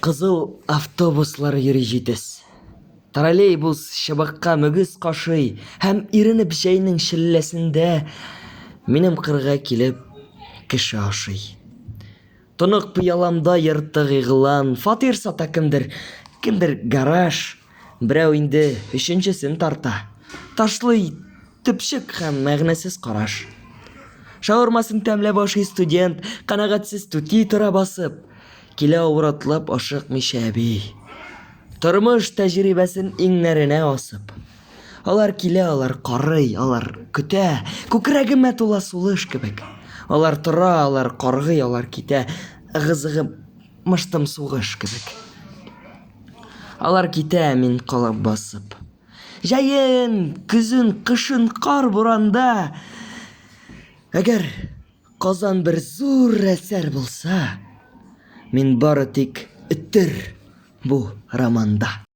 Кызыл автобуслар йөри җитез. Троллейбус чыбыкка мөгез кашый һәм иренеп җәйнең челләсендә минем кырга килеп кеше ашый. Тонык пыяламда ертык игълан, фатир сата кемдер, кемдер гараж, берәү инде өченчесен тарта. Ташлый төпчек һәм мәгънәсез караш. Шаурмасын тәмләп ашый студент, канәгатьсез түти тора басып. Килә авыр атлап ашыкмыйча әби. Тормыш тәҗрибәсен иңнәренә асып. Алар килә, алар карый, алар көтә, күкрәгемә тула сулыш кебек. Алар тора, алар каргый, алар китә, ыгы-зыгы мыштым сугыш кебек. Алар китә, мин калам басып. Җәен, көзен, кышын, кар буранда. Әгәр Казан бер зур әсәр булса, мин бары тик өтер бу романда.